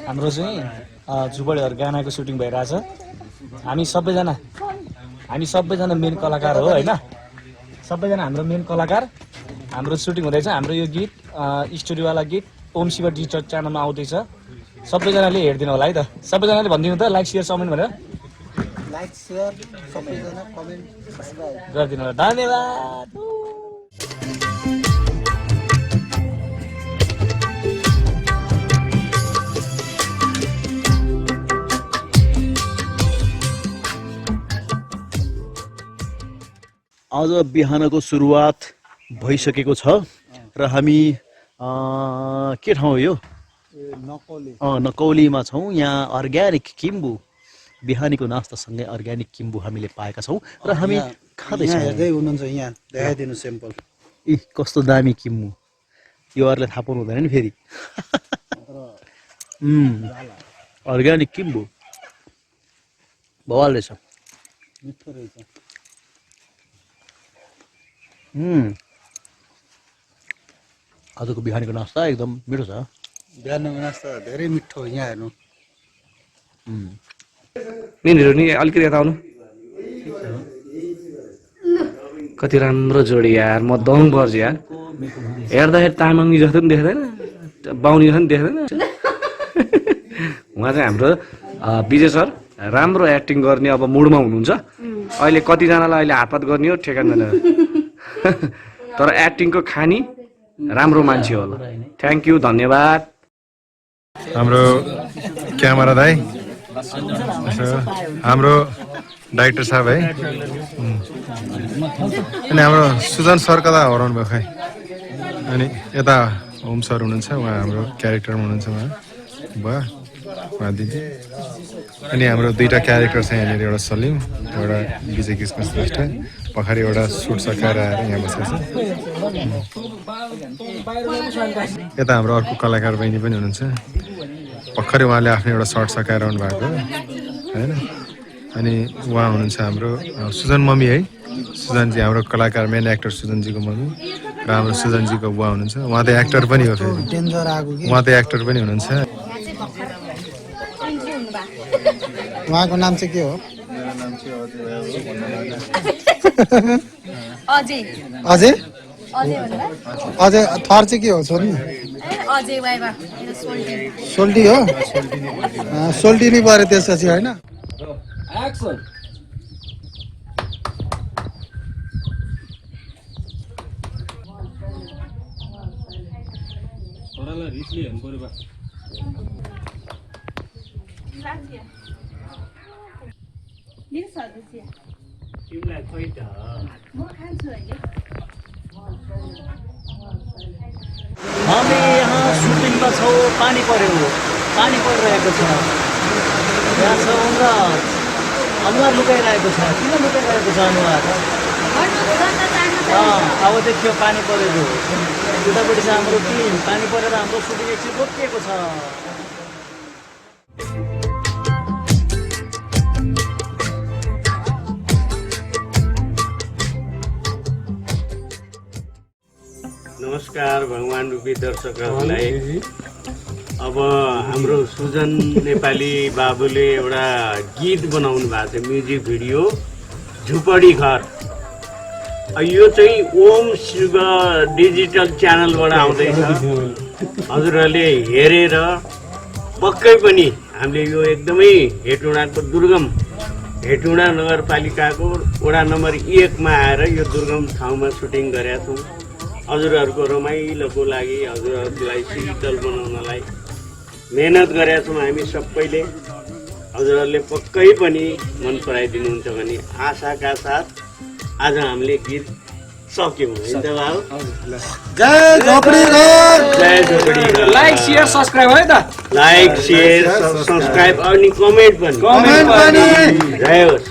हाम्रो चाहिँ झुबडीहरु गानाको सुटिङ भइरहेछ। हामी सबैजना मेन कलाकार हो हैन। सबैजना हाम्रो मेन कलाकार। हाम्रो सुटिङ हुँदैछ। हाम्रो यो गीत स्टोरीवाला गीत ओम शिव डिजिटल च्यानलमा आउँदैछ। सबैजनाले हेर्दिनु होला है त। सबैजनाले भनिदिनु त लाइक शेयर कमेन्ट भनेर। लाइक शेयर सबैजना कमेन्ट सब्स्क्राइब गरिदिनु होला। धन्यवाद। आज बिहानको सुरुवात भइसकेको छ र हामी के ठाउँ हो यो नकौलीमा छौँ। यहाँ अर्ग्यानिक किम्बु बिहानीको नास्तासँगै अर्ग्यानिक किम्बु हामीले पाएका छौँ र हामी खाँदैछौँ। हेर्दै हुनुहुन्छ यहाँ देखाइदिनु स्याम्पल। इ कस्तो दामी किम्बु योहरूले थाहा पाउनु हुँदैन नि फेरि। अर्ग्यानिक किम्बु बवाल रहेछ। मिठो रहेछ। आजको बिहानीको नास्ता एकदम मिठो छ। बिहानको नास्ता धेरै मिठो हो। यहाँ हेर्नु मिनीहरू नि अलिकति यता आउनु। कति राम्रो जोडी यार, म दङ पर्छ यार। हेर्दाखेरि तामाङी जस्तो पनि देख्दैन, बाहुनी जस्तो पनि देख्दैन। उहाँ चाहिँ हाम्रो विजय सर राम्रो एक्टिङ गर्ने अब मुडमा हुनुहुन्छ। अहिले कतिजनालाई अहिले हातपात गर्ने हो ठेगान छैन। तर एक्टिङको खानी राम्रो मान्छे होला। थ्याङ्क यू, धन्यवाद। हाम्रो क्यामेरा दाइ, हाम्रो डाइरेक्टर साहब है, अनि हाम्रो सुजन सर कता हराउनु भयो खै। अनि यता ओम सर हुनुहुन्छ, उहाँ हाम्रो क्यारेक्टरमा हुनुहुन्छ। उहाँ दिदी। अनि हाम्रो दुईवटा क्यारेक्टर छ यहाँनिर, एउटा सलिम, एउटा विजय कृष्ण श्रेष्ठ। पछाडि एउटा सुट सकाएर आएर यहाँ बसेको छ। यता हाम्रो अर्को कलाकार बहिनी पनि हुनुहुन्छ। भर्खरै उहाँले आफ्नो एउटा सर्ट सकाएर आउनु भएको होइन। अनि उहाँ हुनुहुन्छ हाम्रो सुजन मम्मी है। सुजनजी हाम्रो कलाकार, मेन एक्टर सुजनजीको मम्मी र हाम्रो सुजनजीको बुवा हुनुहुन्छ। उहाँ त एक्टर पनि हो फेरि, उहाँ त एक्टर पनि हुनुहुन्छ। उहाँको नाम चाहिँ के हो? अजय। अजय? अजय थर चाहिँ के हो छोरी? अजय बाइबा सोल्टी हो। सोल्टी नै पऱ्यो त्यसपछि होइन। हामी यहाँ सुटिङमा छौँ। पानी पर्यो, पानी परिरहेको छ। यहाँ छ अनुहार लुकाइरहेको छ। किन लुकाइरहेको छ अनुहार? अब देखियो पानी परेको। उतापट्टि छ हाम्रो टिम। पानी परेर हाम्रो सुटिङ एकछिन रोकिएको छ। नमस्कार भगवान रूपी दर्शकहरूलाई। अब हाम्रो सुजन नेपाली बाबुले एउटा गीत बनाउनु भएको छ, म्युजिक भिडियो झुपडी घर। यो चाहिँ ओम शिव डिजिटल च्यानलबाट आउँदैछ। हजुरहरूले हेरेर पक्कै पनि हामीले यो एकदमै हेटौँडाको दुर्गम हेटौँडा नगरपालिकाको वडा नम्बर 1 मा आएर यो दुर्गम ठाउँमा सुटिङ गरेका छौँ। हजुरहरूको रमाइलोको लागि, हजुरहरूलाई शीतल बनाउनलाई मेहनत गरेका छौँ हामी सबैले। हजुरहरूले पक्कै पनि मन पराइदिनुहुन्छ भन्ने आशाका साथ आज हामीले गीत सक्यौँ। जय झोपडी घर। जय झोपडी घर। लाइक शेयर सब्स्क्राइब है त। लाइक शेयर सब्स्क्राइब अनि कमेन्ट पनि। कमेन्ट पनि। जय होस्।